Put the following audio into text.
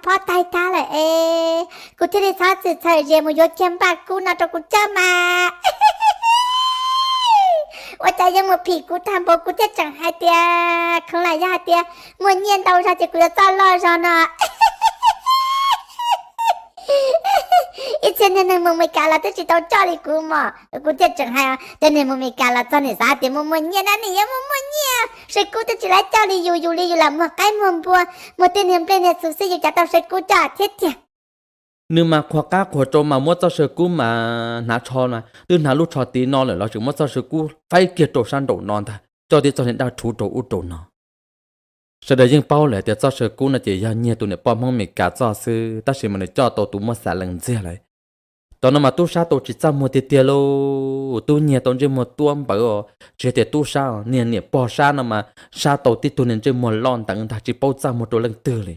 Ob taig tag lawm es kuv thiaj li txhob txwm txhawm zes mus yuav kiag npaj kub no rau kuv coj mas. Ua cas yeej mus phim kuv tag npaum, kuv thiaj tseem hais tias khoov lam yog hais tias muaj nyiaj ntau zog ces kuv yuav txoj loj zog no. Ib txhia niag neeg mus Meskas los twb tsis tau coj li kuv mog, kuv thiaj tseem hais, cov niag mus Meskas los txog nim xav tias muaj muaj nyiaj na, nim yuav muaj muaj nyiaj, saw kub twb tsis laib coj li yus, yus li yus lam muag qaib muag npua, muag tej niag nplej niag txhuv xwb, yus cas tau saw kub coj thiab tiag. Nws mas qhuas qab qhuas rau mas muab txoj saw kub mas hnav tsho na, twb hnav lub tsho tiv no lawm los tseem muab txoj saw kub faib kiag rau sab nraum no ntag, coj tib txoj niag daj rhuv rau ub rau no. Sawv daws yeej paub lawm tias txoj saw kub no ces yog nyiag tus niam poj Hmoob Meskas txoj xwb, tab sis mas nws coj tau tus muaj xav lees ntxiag lawm. Cov no mas tub sab tau tsis txaj muag tiag tiag lauj, tub nyiag tau ntsej muag tuab npawv os, tsis tias tub sab, niag niam pog sab no mas sab tau tib tug niag ntsej muag loj nteev ntag, tsis paub txaj muag rau leej twg li.